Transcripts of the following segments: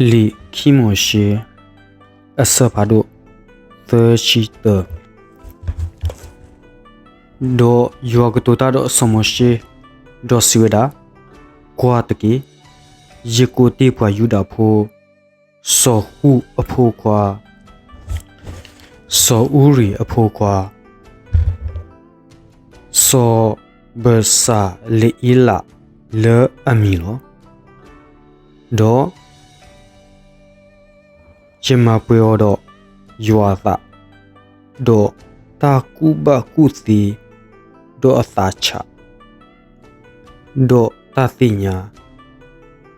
လံာ်ခံမိၤၡ့ အဆၢဖးဒိၣ်သၢဆံတၢ, ဒီးယွၤကတိၤတၢ်ဒီးစီၤမိၤၡ့, ဒီးစံးဝဲဒၣ်, ကွၢ်တက့ၢ်, ယကိးတ့ၢ်ပှၤယူဒၤဖိ, စီၤဃူၣ်အဖိခွါ, စီၤအူရံၤအဖိခွါ စီၤဘၢစၤလအ့လးလၢအမံၤလီၤ. ဒီးယမၤပှဲၤအီၤဒီးယွၤအသး, ဒီးတၢ်ကူၣ်ဘၣ်ကူၣ်သ့, ဒီးအသးဆး, ဒီးတၢ်သ့ၣ်ညါ,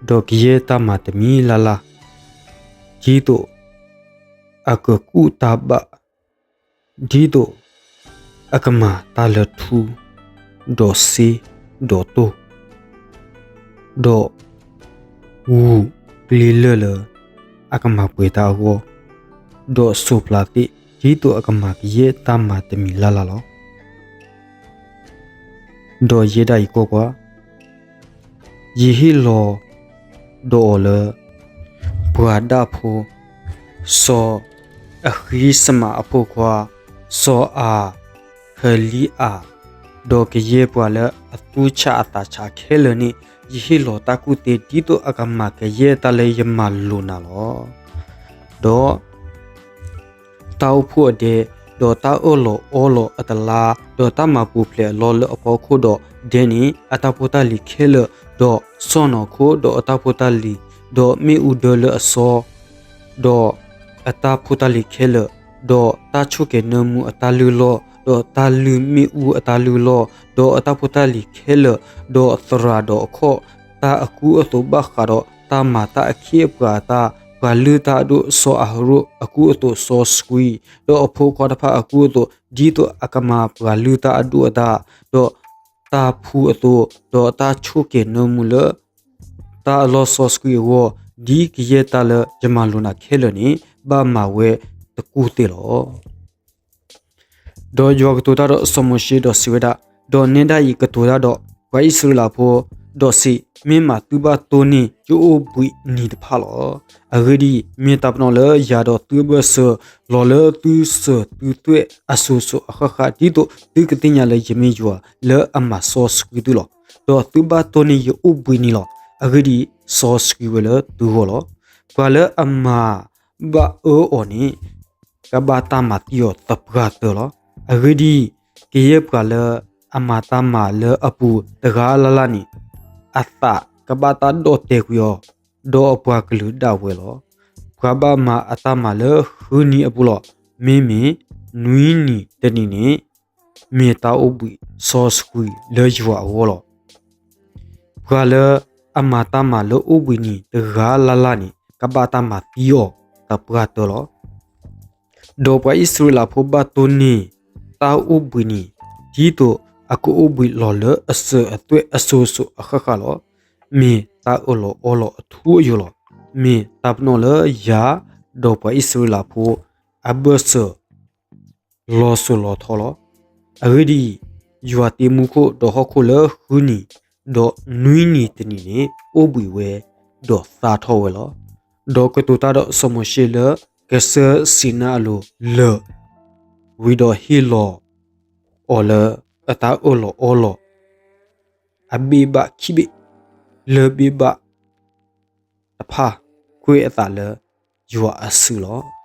ဒီးကယဲၢ်တၢ်မၤတမံၤလၢ်လၢ်, ဒ်သိးအကကူၣ်တၢ်ဘၣ်, ဒ်သိးအကမၤတၢ်လၢထူ, ဒီးစ့, ဒီးတိၢ်, ဒီးဂုာ်ကျဲလၢာ်လၢအကမၤပှဲၤတၢ်အဂီၢ်, ဒီးစိးပျၤသ့ၣ်, ဒ်သိးအကမၤကယဲၢ်တၢ်မၤတမံၤလၢ်လၢ်လီၤ. ဒီးယဲဒၣ်အံၤကွၢ်ကွၢ်, ယဟ့ၣ်လီၤဒီးအီၤလၢ ပှၤဒၣ်ဖိ, စီၤအဃံစမးအဖိခွါ, စီၤအၤဟလံအၤ, ဒီးကယဲၢ်ပှၤလၢအသူၣ်ဆးအသးဆးခဲလၢာ်န့ၣ်, ယဟ့ၣ်လီၤတၢ်ကူၣ်သ့ ဒ်သိးအကမၤကယဲၢ်တၢ်လၢယမၤလိာ်နၤလီၤ. ဒီး တၢ်အိၣ်ဖှိၣ်အဒဲ, ဒီးတၢ်အၢၣ်လီၤအီလီၤအတလါ, ဒီးတၢ်မၤပူၤဖျဲးအလီၢ်လၢအဖီခိၣ်ဒီးဒဲန့ၣ်, အတၢ်ဖိတၢ်လံၤခဲလၢာ်, ဒီးစီၢ်နီၤခိၣ်, ဒီးအတၢ်ဖိတၢ်လံၤ, ဒီးမ့ၣ်အူဒၢလၢအစီ, ဒီးအတၢ်ဖိတၢ်လံၤခဲလၢာ်, ဒီးတၢ်ဆိၣ်ကဲၤနၢမူအတၢ်လုၢ်လီၢ်, ဒီးတၢ်လုၢ်မ့ၣ်အူအတၢ်လုၢ်လီၢ်, ဒီးအတၢ်ဖိတၢ်လံၤခဲလၢာ်, ဒီးသရၣ်ဒီးအခီၣ်, တၢ်အကူအသိးဘၣ်ဃးဒီး တၢ်မၤတၢ်အခ့အပှၤအတၢ်, ပှၤလုၢ်တၢ်အဒိၣ်စီၤအၤဟရိၣ်အကူအသိးစီဆှံ, ဒီးအဖိခွါတဖၣ်အကူအသိး, ဒ်သိးအကမၤပှၤလုၢ်တၢ်အဒိၣ်အတၢ်, ဒီးတၢ်ဖှူအသိး, ဒီးတၢ်ဆိၣ်ကဲၤနၢမူလၢ တၢ်အလီၢ်စီဆှံအဂီၢ်, ဒ်ကယဲၢ်တၢ်လၢယမၤလိာ်နၤခဲလၢာ်န့ၣ်, ဘၣ်မၤဝဲတကူၢ်သ့ၣ်လီၤ. ဒီးယွၤကတိၤတၢ်ဒီးစီၤမိၤၡ့ဒီးစံးဝဲဒၣ်, ဒီးနဲဒၣ်အံၤကတိၤတၢ်ဒီးပှၤအံၣ်စရ့လးဖိ, ဒီးစံး, မ့ၢ်မၤသုဘၣ်တိၢ်န့ၢ်ယအိၣ်ဘှံးနံၤတဖၣ်လီၤ. အဂ့ၢ်ဒ်အံၤ, မ့ၢ်တၢ်ပနီၣ်လၢယၤဒီးသုအဘၢၣ်စၢၤလီၤလၢသုစၢၤသုသွဲၣ်အစိၤစိၤအဃၣ်ဃၣ်, ဒ်သိးသုကသ့ၣ်ညါလၢယမ့ၢ်ယွၤလၢအမၤစီဆှံသုလီၤ. ဒီးသုဘၣ်တိၢ်န့ၢ်ယအိၣ်ဘှံးနံၤလီၤ. အဂ့ၢ်ဒ်အံၤ, စီဆှံဝဲလၢသုဂီၢ်လီၤ. ပှၤလၢအမၤဘၣ်အၢအီၤန့ၣ် ကဘၣ်တၢ်မၤသံအီၤသပှၢ်တၢၢ်လီၤ. အဂ့ၢ်ဒ်အံၤ, ကယဲၢ်ပှၤလၢအမၤတၢ်မၤလၢအပူၤတဂၤလၢ်လၢ်န့ၣ်, အသးကဘၣ်တၢ်ဒီၣ်တဲာ်ကွံာ်အီၤ, ဒီးအပှၤကလုာ်ဒၣ်ဝဲလီၤ. ပှၤဘၣ်မၤအတၢ်မၤလၢဃုနံၤအပူၤလီၤ. မ့မ့ၢ်နွံနံၤတနံၤန့ၣ် မ့ၢ်တၢ်အိၣ်ဘှံးစီဆှံလၢယွၤအဂီၢ်လီၤ. ပှၤလၢအမၤတၢ်မၤလၢအိၣ်ဘှံးနံၤတဂၤလၢ်လၢ်န့ၣ် ကဘၣ်တၢ်မၤသံအီၤသပှၢ်တၢၢ်လီၤ. ဒီးပှၤအံၣ်စရ့လးဖိဘၣ်တိၢ်န့ၢ်တၢ်အိၣ်ဘှံးနံၤ, ဒ်သိးအကအိၣ်ဘှံးလီၤလၢအစၢၤအသွဲၣ်အစိၤစိၤအဃၣ်ဃၣ်လီၤ. မ့ၢ်တၢ်အၢၣ်လီၤအီလီၤအထူအယိာ်လီၤ. မ့ၢ်တၢ်ပနီၣ်လၢယၤဒီးပှၤအံၣ်စရ့လးဖိအဘၢၣ်စၢၤ လီၤစိၤလီၤထီလီၤ. အဂ့ၢ်ဒ်အံၤ, ယွၤတ့မူခိၣ်ဒီးဟီၣ်ခိၣ်လၢဃုနံၤ, ဒီးနွံနံၤတနံၤန့ၣ် အိၣ်ဘှံးဝဲ, ဒီးသါထီၣ်ဝဲလီၤ. ဒီးကတိၤတၢ်ဒီးစီၤမိၤၡ့လၢကစၢၢ်စံၤနါအလိၤလၢာ်, ဝံၤဒီးဟ့ၣ်လီၤအီၤလၢအတၢ်အၢၣ်လီၤအီလီၤ အဘ့ၣ်ဘၣ်ခံဘ့ၣ်, လၢဘ့ၣ်ဘၣ်တဖၣ် ကွဲးအသးလၢယွၤအစုလီၤ.